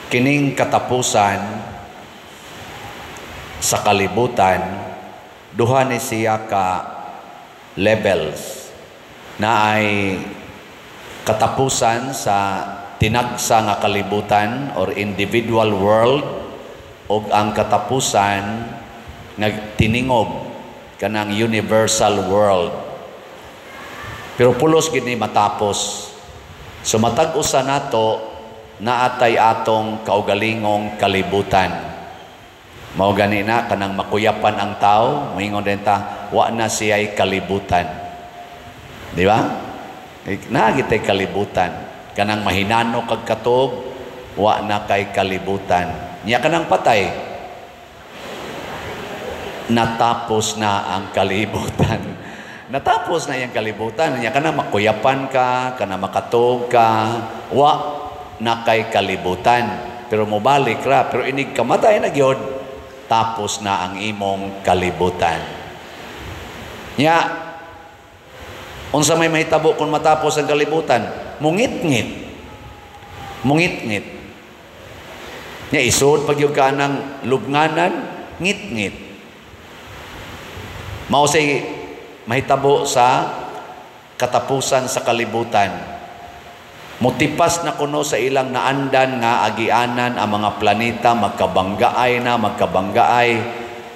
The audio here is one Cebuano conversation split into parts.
Kining katapusan sa kalibutan, duha ni siya ka levels na ay katapusan sa tinagsa nga kalibutan or individual world ug ang katapusan nga tiningog, kanang universal world. Pero pulos gid ni matapos. So matag usa nato naatay atong kaugalingong kalibutan. Mao gani na kanang makuyapan ang tao, moingon din ta, wa na siya'y kalibutan. Di ba? Naa gitay kalibutan. Kanang mahinano kag katog, wa na kay kalibutan. Nya kanang patay, natapos na ang kalibutan. Natapos na iyang kalibutan. Nya kanang makuyapan ka, kanang makatog ka, wa na kay kalibutan. Pero mobalik ra, pero inig kamatay na gyud, tapos na ang imong kalibutan. Nya, unsa may mahitabo kung matapos ang kalibutan? Mungit-ngit. Mungit-ngit. Nya isod pag yung ka ng lubnganan, ngit-ngit. Mao say mahitabo sa katapusan sa kalibutan. Mutipas na kuno sa ilang naandan nga agianan ang mga planeta, magkabanggaay na, magkabanggaay,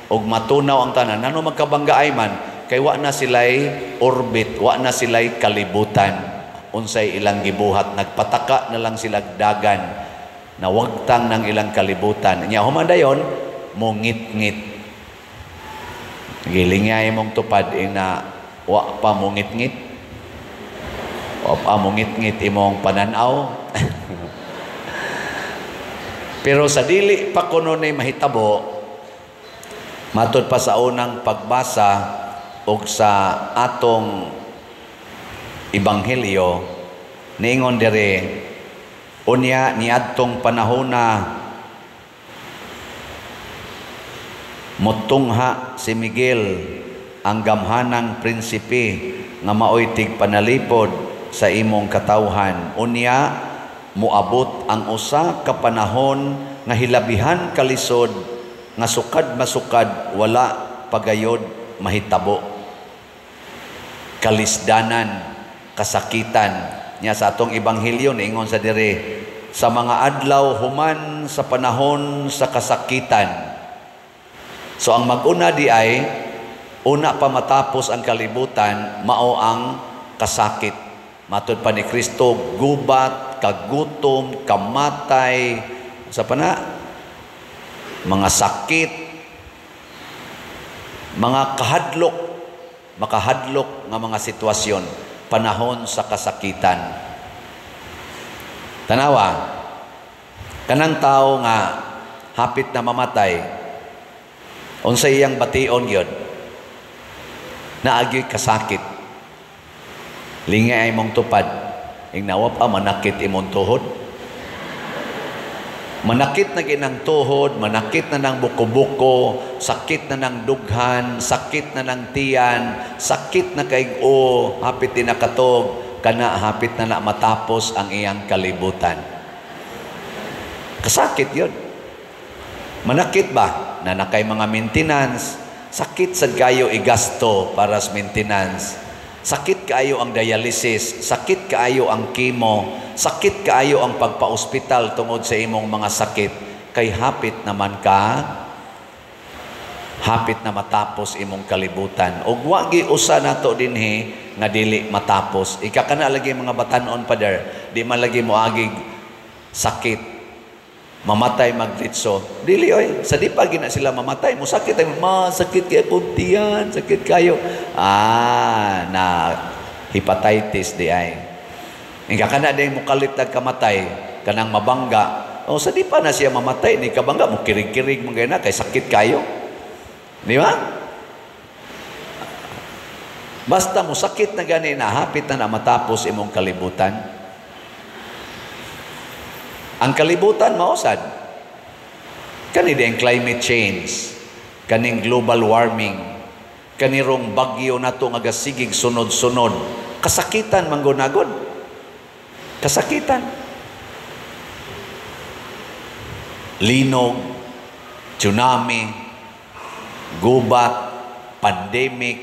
ug matunaw ang tanan. Ano magkabanggaay man? Kay wa na sila'y orbit, wa na sila'y kalibutan. Unsay ilang gibuhat, nagpataka na lang sila dagan, nawagtang ng ilang kalibutan. Nya human dayon, mungit-ngit. Gilingay mong tupad ina wa pa mungit-ngit. Wa pa mungit-ngit imong pananaw. Pero sa dili pa kuno ni mahitabo, matud pa sa unang pagbasa og sa atong ebanghelyo, niingon diri, unya niadtong panahona mutungha si Miguel ang gamhanang prinsipe nga maoy tigpanalipod sa imong katawhan. Unya moabot ang usa ka panahon nga hilabihan kalisod nga sukad masukad wala pagayod mahitabo. Kalisdanan, kasakitan. Nya sa atong ebanghelyo niingon sa diri, sa mga adlaw human sa panahon sa kasakitan. So ang mag-una di ay una pa matapos ang kalibutan, mao ang kasakit. Matud pa ni Kristo, gubat, kagutom, kamatay, sa pana, mga sakit, mga kahadlok, makahadlok nga mga sitwasyon, panahon sa kasakitan. Tanawa, kanang tao nga hapit na mamatay, unsa iyang bation gyud? Naagi kasakit. Lingay ay mong tupad. Ingnawa pa manakit imong tuhod. Manakit na ginang tuhod, manakit na ng buko-buko, sakit na ng dughan, sakit na ng tiyan, sakit na kaig-o, hapit din nakatog, kana hapit na na matapos ang iyang kalibutan. Kasakit yun. Manakit ba? Na nakay mga maintenance, sakit sad kayo igasto para sa maintenance. Sakit kaayo ang dialysis, sakit kaayo ang chemo, sakit kaayo ang pagpa-ospital tungod sa imong mga sakit. Kay hapit naman ka, hapit na matapos imong kalibutan. Ug wa gi usa nato dinhi nga dili matapos. Ika kana lagi mga batan-on, Father, di man lagi moagig sakit, mamatay magritso. Dili oy, sa di pa gina sila mamatay, mo sakit ay ma sakit kay akong tiyan, sakit kayo. Ah, na hepatitis di ay. Ika kana day mokalit og kamatay, kanang mabangga. O sa di pa na siya mamatay, ni kabangga mo kirig-kirig mo na kay sakit kayo. Di ba? Basta mo sakit na gani na hapit na na matapos imong kalibutan. Ang kalibutan mausad. Kani ang climate change, kaning global warming, kanirong bagyo nato nga gasigig sunod-sunod, kasakitan manggunagod. Kasakitan. Linog, tsunami, gubat, pandemic,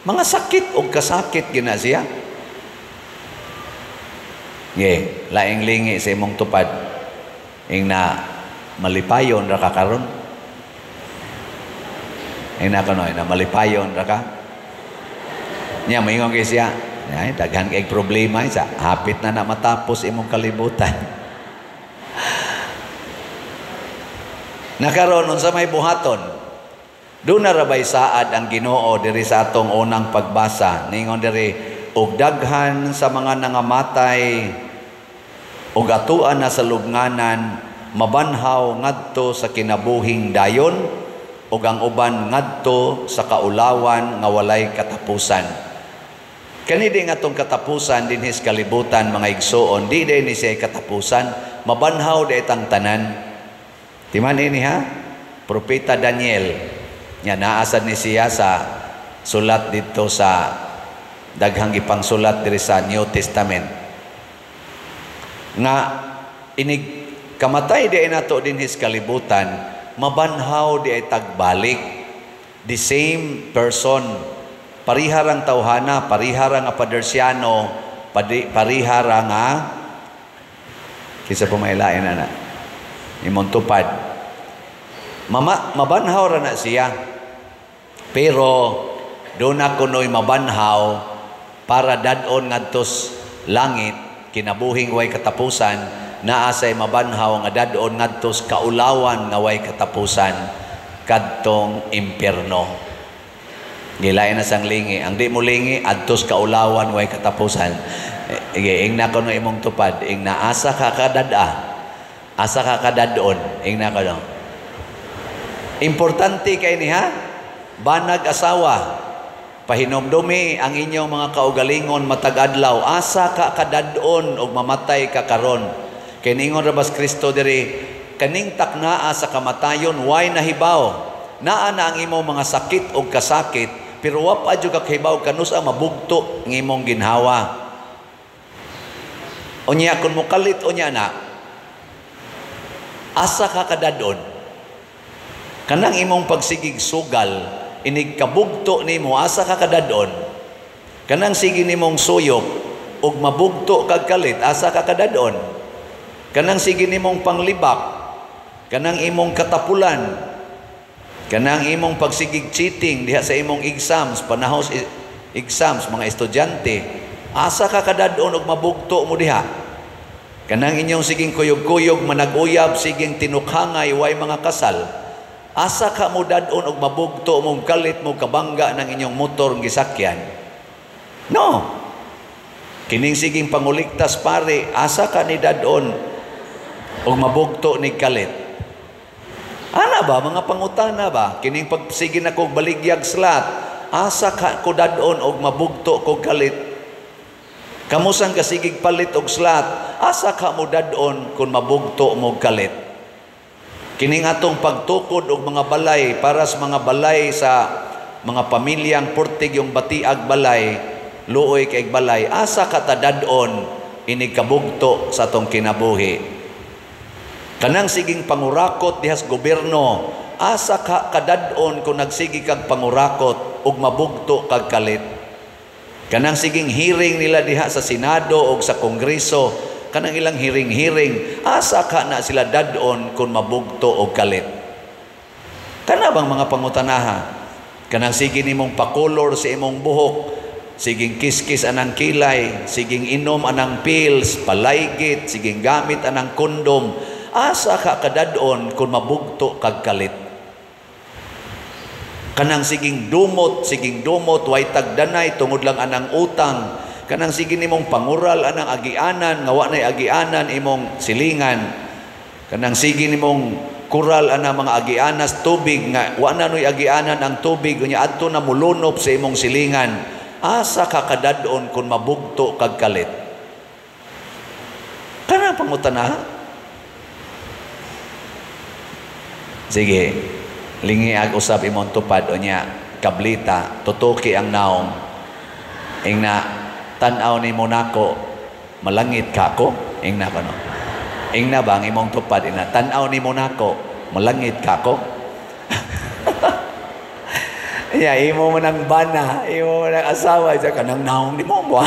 mga sakit o kasakit gina siya. Ge, laing lingi sa imong tupad. Ing na malipayon ra ka karon. Ing na kuno, na malipayon ra ka. Nya moingon kay siya, ay, daghan kay problema sa hapit na na matapos imong kalibutan. Nakaron unsa may buhaton? Doon na rabay saad ang Ginoo diri sa atong unang pagbasa. Ningon diri, og daghan sa mga nangamatay og atuan na sa lubnganan, mabanhaw ngadto sa kinabuhing dayon, ug ang uban ngadto sa kaulawan nga walay katapusan. Kani di nga atong katapusan dinhis kalibutan, mga igsoon, di day ni siya katapusan, mabanhaw di itang tanan. Timan ini ha, Propeta Daniel, nga naasad ni siya sa sulat dito sa daghang ipangsulat diri sa New Testament. Nga inig kamatay di ay nato dinhis kalibutan, mabanhaw di ay tagbalik. The same person, pariharang tawhana, pariharang nga padersyano, parihara nga kisa pumailain na na imong tupad. Mabanhaw ra na siya. Pero doon na kuno'y mabanhaw para dadon ngadtos langit, kinabuhing way katapusan, naa say mabanhaw nga dadon ngadtos kaulawan nga way katapusan, kadtong impierno. Gilain na sang lingi. Ang di mo lingi, adtos kaulawan way katapusan. Ing na kuno imong tupad, ing naasa ka kadada, asa ka kadadon, ing na kuno. Importante kay ni ha, banag asawa, pahinomdumi ang inyong mga kaugalingon matag adlaw, asa ka kadadon og mamatay ka karon. Kay ningon ra bas Kristo diri, kaning taknaa sa kamatayon way nahibaw. Naa na ang imong mga sakit og kasakit, pero wa pa jud ka kahibaw kanus-a mabugto ang imong ginhawa. Unya kun mokalit unya na, asa ka kadadon? Kanang imong pagsigig sugal, inig kabugto nimo, asa ka kadadon? Kanang sige nimong suyop ug mabugto kag kalit, asa ka kadadon? Kanang sige nimong panglibak, kanang imong katapulan, kanang imong pagsigig cheating diha sa imong exams, panahos exams mga estudyante, asa ka kadadon ug mabugto mo diha? Kanang inyong siging kuyog-kuyog, manag-uyab, siging tinukhangay, way mga kasal, asa ka mo dadon og mabugto mong kalit mo kabangga ng inyong motor gisakyan? No. Kining siging panguliktas pare, asa ka ni dadon og mabugto ni kalit? Ana ba mga pangutana ba? Kining pagsige na kog baligyag slat, asa ka ko dadon og mabugto kog kalit? Kamusang kasigig palit og slat, asa ka mo dadon kun mabugto mo kalit? Kining atong pagtukod og mga balay para sa mga balay sa mga pamilyang purtig yung batiag balay, luoy kay balay, asa ka ta dadon inig kabugto sa atong kinabuhi? Kanang siging pangurakot dihas gobyerno, asa ka kadadon kung nagsigi kag pangurakot ug mabugto kag kalit? Kanang siging hearing nila diha sa Senado o sa Kongreso, kanang ilang hearing-hearing, asa ka na sila dadon kung mabugto o kalit? Kana bang mga pangutanaha? Kanang sige nimong pakolor sa imong buhok, siging kiskis anang kilay, siging inom anang pills, palaygit, siging gamit anang kondom, asa ka kadadon kung mabugto kag kalit? Kanang siging dumot, way tagdanay tungod lang anang utang. Kanang sige nimong pangural anang agianan, nga wa nay agianan imong silingan. Kanang sige nimong kural anang mga agianas tubig, nga wa na noy agianan ang tubig, unya adto na mulunop sa imong silingan. Asa ka kadadon kung mabugto kag kalit? Kanang pangutana? Sige, lingi ag usab imong tupad unya kablita, tutuki ang naong. Ingna tan-aw ni Monaco, malangit ka ko, ingna ko no. Ingna ba ang imong tupad ina, tan-aw nimo nako, malangit ka ko. Ya, imo man ang bana, imo man ang asawa, sa kanang naong di mo mo.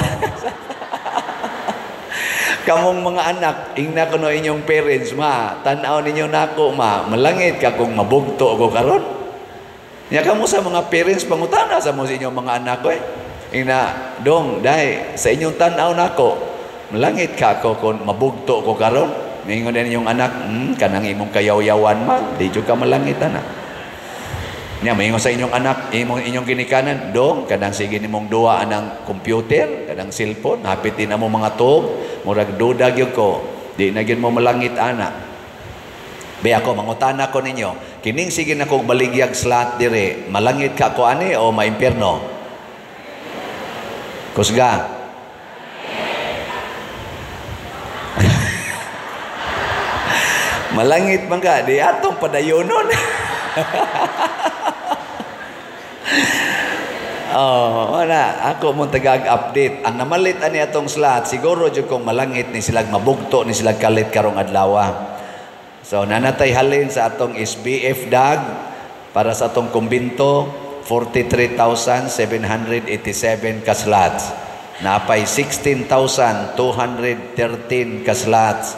Kamong mga anak, ingna kuno inyong parents, "Ma, tan-aw ninyo nako, ma, malangit ka kung mabugto ko karon?" Nya kamo sa mga parents, pangutana sa mo sa inyong mga anak ko eh. Ingna, "Dong, dai, sa inyong tan-aw nako, malangit ka ako kung mabugto ko karon?" Mingon din inyong anak, "Kanang imong kayaw-yawan, ma, di jud ka malangit ana." Nya maingon sa inyong anak, imong inyong ginikanan, "Dong, kanang sige nimong duwa anang computer, kanang cellphone, hapit din mo mga tuog, murag duda gyud ko, di na gyud mo malangit ana." Be ako mangutana ko ninyo, kining sige na kog baligyag slot dire, malangit ka ko ani o maimpierno? Kusga. Malangit man ka, di atong padayonon. Oh, wala. Ako mong tagag-update. Ang namalit ani atong slot, siguro jud kong malangit ni silag mabugto ni silag kalit karong adlaw. So nanatay halin sa atong SBF dag para sa atong kumbinto, 43,787 ka slots. Napay 16,213 ka slots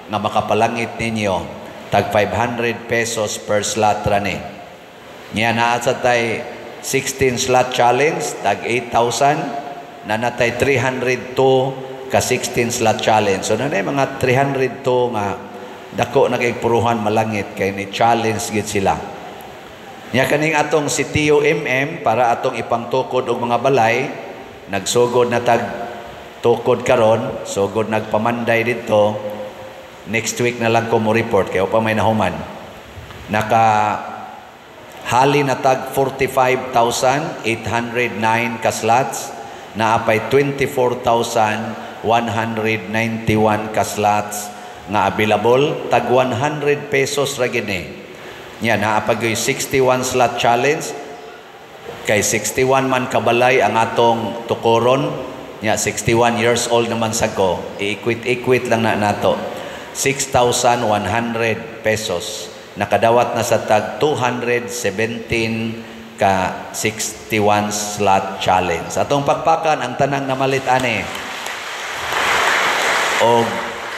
nga makapalangit ninyo, tag 500 pesos per slot ra ni. Nya naa sa tay 16 slot challenge tag 8,000, nanatay 302 ka 16 slot challenge. So nanay mga 302 nga dako na kay puruhan malangit kay ni challenge gid sila. Nya kaning atong si Tio MM para atong ipangtukod og mga balay, nagsugod na tag tukod karon, sugod nagpamanday didto. Next week na lang ko mo report kay pa may nahuman. Naka hali na tag 45,809 ka slots, naapay 24,191 ka slots nga available, tag 100 pesos ra gid ni. Nya naapay 61 slot challenge kay 61 man kabalay ang atong tukoron. Nya 61 years old naman sa ko, i-equate-equate lang na nato. 6,100 pesos. Nakadawat na sa tag 217 ka 61 slot challenge. Atong pakpakan ang tanang namalit ani. Og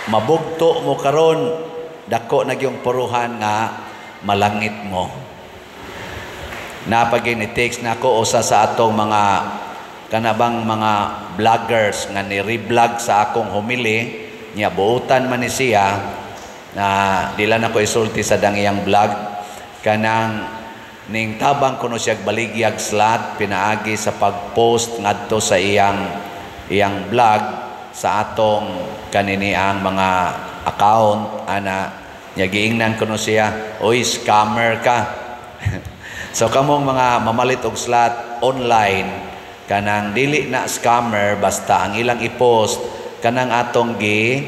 mabugto mo karon, dako na gyung puruhan nga malangit mo. Napagin ni text nako usa sa atong mga kanabang mga vloggers nga ni reblog sa akong homily, niya buutan man ni siya na di lang ako isulti sa dangiyang vlog, kanang ning tabang kuno siya baligyag slot pinaagi sa pag-post ngadto sa iyang iyang vlog sa atong kaniniang mga account ana. Nya giingnan kuno siya, "Oy, scammer ka." So kamong mga mamalit og slot online, kanang dili na scammer basta ang ilang i-post kanang atong gi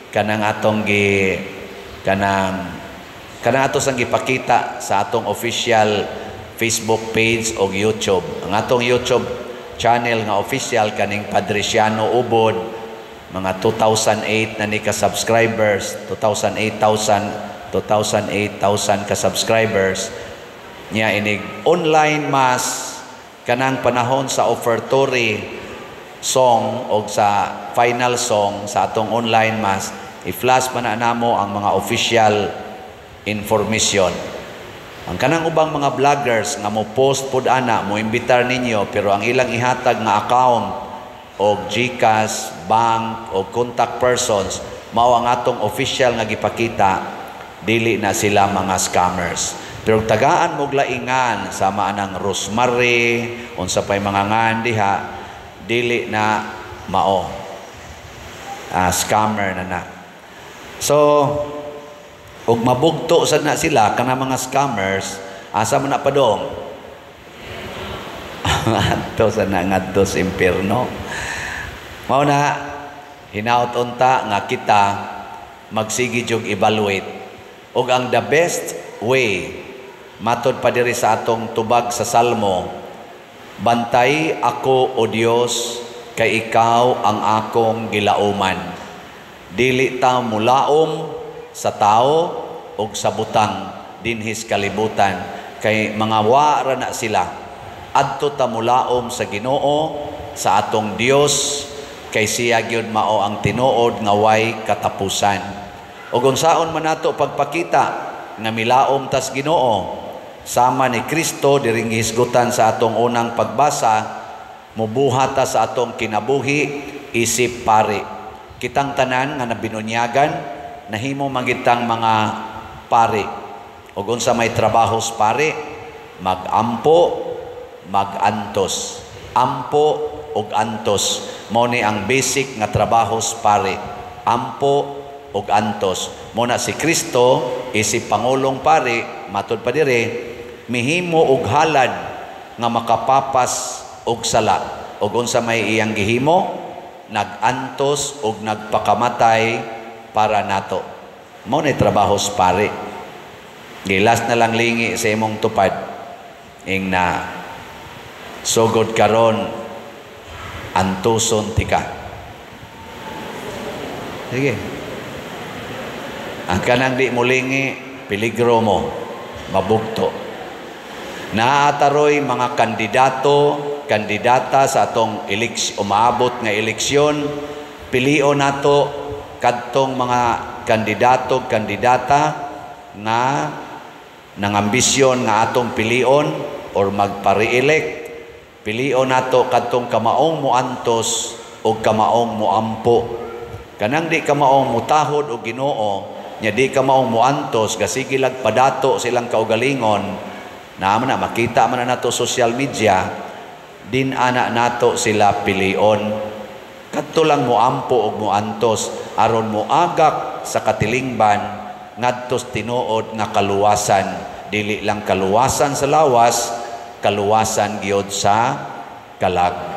kanang kanang ato sang gipakita sa atong official Facebook page o YouTube. Ang atong YouTube channel nga official kaning Padriciano Ubod, mga 2008 na ni ka subscribers, 2008,000 2008,000 ka subscribers. Nya inig online mass kanang panahon sa offertory song o sa final song sa atong online mass, i-flash pa na namo ang mga official information. Ang kanang ubang mga vloggers nga mo post pod ana, mo imbitar ninyo, pero ang ilang ihatag nga account o GCash, bank o contact persons mao ang atong official nga gipakita, dili na sila mga scammers. Pero tagaan mo laingan sama anang Rosemary, unsa pay mga ngan diha, dili na mao. Scammer na na. So, ug mabugto sad na sila kana mga scammers, asa man na padong? Adto sa na ngadto sa impierno. Mao na hinaut unta nga kita magsige jug evaluate. Ug ang the best way matod pa diri sa atong tubag sa Salmo, bantay ako, o Dios, kay ikaw ang akong gilauman. Dili ta mulaom. sa tao ug sa butang dinhis kalibutan, kay mga wa ra na sila. Adto ta mulaom sa Ginoo, sa atong Dios, kay siya gyud mao ang tinuod nga way katapusan. Ug unsaon man nato pagpakita nga milaom tas Ginoo? Sama ni Kristo diring gihisgutan sa atong unang pagbasa, mubuhat ta sa atong kinabuhi isip pari. Kitang tanan nga nabinunyagan, nahimo magitang mga pari. Ug unsa may trabaho sa pari? Magampo, magantos. Ampo ug antos. Mao ni ang basic nga trabaho sa pari. Ampo ug antos. Mo na si Kristo isip pangulong pari, matud pa dire, mihimo og halad nga makapapas og sala. Ug unsa may iyang gihimo? Nagantos ug nagpakamatay para nato. Mao ni trabaho sa pari. Gilas na lang lingi sa imong tupad. Ing na sugod karon, antuson tika. Sige. Ang kanang di mo lingi, peligro mo, mabugto. Naataroy mga kandidato, kandidata sa atong umaabot nga eleksyon, pilion nato kadtong mga kandidato, kandidata nga nangambisyon nga atong pilion or magpa-re-elect. Pilion nato kadtong kamaong muantos o kamaong muampo. Kanang di kamaong mutahod og Ginoo, nya di kamaong muantos, gasige lag padato silang kaugalingon, na man na makita man na nato social media, din ana nato sila pilion. Kadto lang muampo og muantos aron moagak sa katilingban ngadtos tinuod nga kaluwasan, dili lang kaluwasan sa lawas, kaluwasan gyud sa kalag.